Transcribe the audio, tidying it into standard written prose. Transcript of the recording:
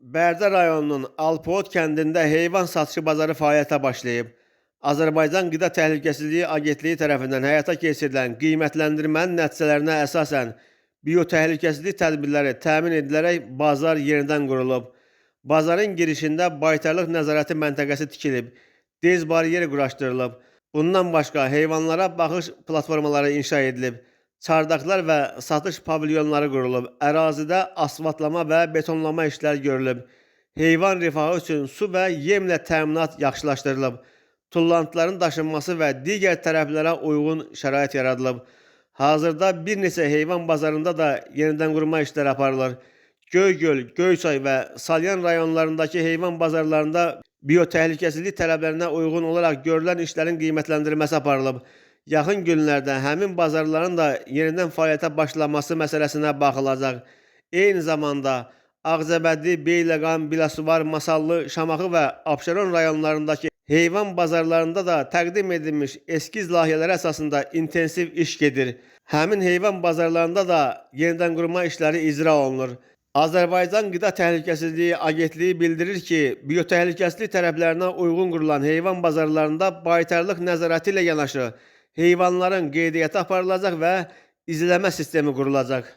Bərdə rayonunun Alpot kəndində heyvan satışı bazarı fəaliyyətə başlayıb. Azərbaycan Qida Təhlükəsizliyi Agentliyi tərəfindən həyata keçirilən qiymətləndirmənin nəticələrinə əsasən biotəhlükəsizlik tədbirləri təmin edilərək bazar yenidən qurulub. Bazarın girişində baytarlıq nəzarəti məntəqəsi tikilib, dez baryeri quraşdırılıb. Bundan başqa heyvanlara baxış platformaları inşa edilib. Çardaqlar və satış pavilyonları qurulub. Ərazidə asfaltlama və betonlama işləri görülüb. Heyvan rifahı üçün su və yemlə təminat yaxşılaşdırılıb. Tullantıların daşınması və digər tərəflərə uyğun şərait yaradılıb. Hazırda bir neçə heyvan bazarında da yenidən qurma işləri aparılır. Göygöl, Göyçay və Salyan rayonlarındakı heyvan bazarlarında biotəhlükəsizlik tələblərinə uyğun olaraq görülən işlərin qiymətləndirilməsi aparılıb. Yaxın günlərdə həmin bazarların da yenidən fəaliyyətə başlaması məsələsinə baxılacaq. Eyni zamanda Ağcabədi, Beyləqan, Biləsuvar, Masallı, Şamaxı və Abşeron rayonlarındakı heyvan bazarlarında da təqdim edilmiş eskiz layihələri əsasında intensiv iş gedir. Həmin heyvan bazarlarında da yenidən qurma işləri icra olunur. Azərbaycan Qida Təhlükəsizliyi Agentliyi bildirir ki, biotəhlükəsizlik tələblərinə uyğun qurulan heyvan bazarlarında baytarlıq nəzarəti ilə yanaşı heyvanların qeydiyyatı aparılacaq və izləmə sistemi qurulacaq.